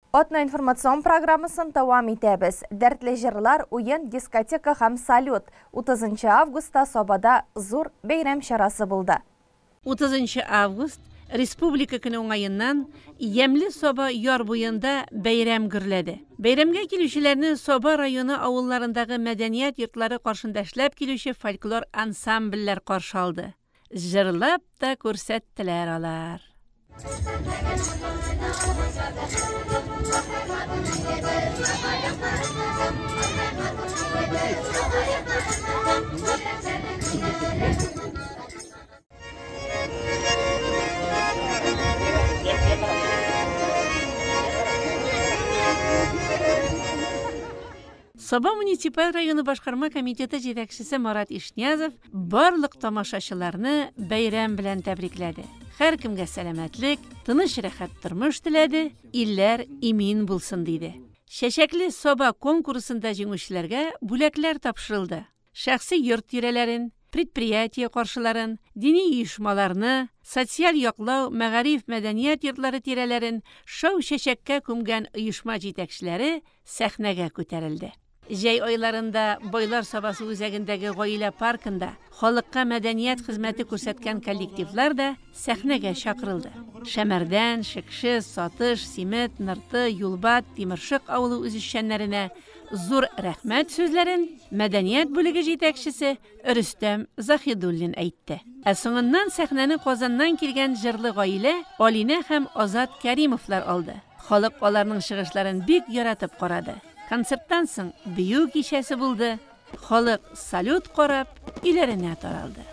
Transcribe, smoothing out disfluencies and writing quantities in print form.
Атна информацион программасын дәвам итәбез. Дәртле җырлар, уен, дискотека һәм салют. 30 августта Сабада зур бәйрәм чарасы булды. 30 август Республика көне уңаеннан Ямьле Саба яр буенда бәйрәм гөрләде. Бәйрәмгә килүчеләрне Саба районы авылларындагы мәдәният йортлары каршында эшләп килүче фольклор ансамбльләр каршы алды. Җырлап та күрсәттеләр алар. Саба муниципаль районы башкарма комитеты җитәкчесе Марат Ишниязов барлык тамашачыларны бәйрәм белән тәбрикләде. Һәркемгә сәламәтлек, тыныч рәхәт тормыш теләде, илләр имин булсын диде. Чәчәкле Саба конкурсында җиңүчеләргә бүләкләр тапшырылды. Шәхси йорт тирәләрен, предприятие каршыларын, дини оешмаларны, социаль яклау, мәгариф, мәдәният йортлары тирәләрен шау чәчәккә күмгән оешма җитәкчеләре сәхнәгә күтәрелде. Җәй айларында Байлар Сабасы үзәгендәге гаилә паркында халыкка мәдәният хезмәте күрсәткән коллективлар да сәхнәгә чакырылды. Шәмәрдән, Шекше, Сатыш, Симет, Нырты, Юлбат, Тимершык авылы үзешчәннәренә зур рәхмәт сүзләрен мәдәният бүлеге җитәкчесе Рөстәм Заһидуллин әйтте. Ә соңыннан сәхнәне Казаннан килгән җырлы гаилә Алинә һәм Азат Кәримовлар алды. Халык аларның чыгышларын бик яратып карады. Концерттан соң бию кичәсе булды. Халык салют карап, өйләренә таралды.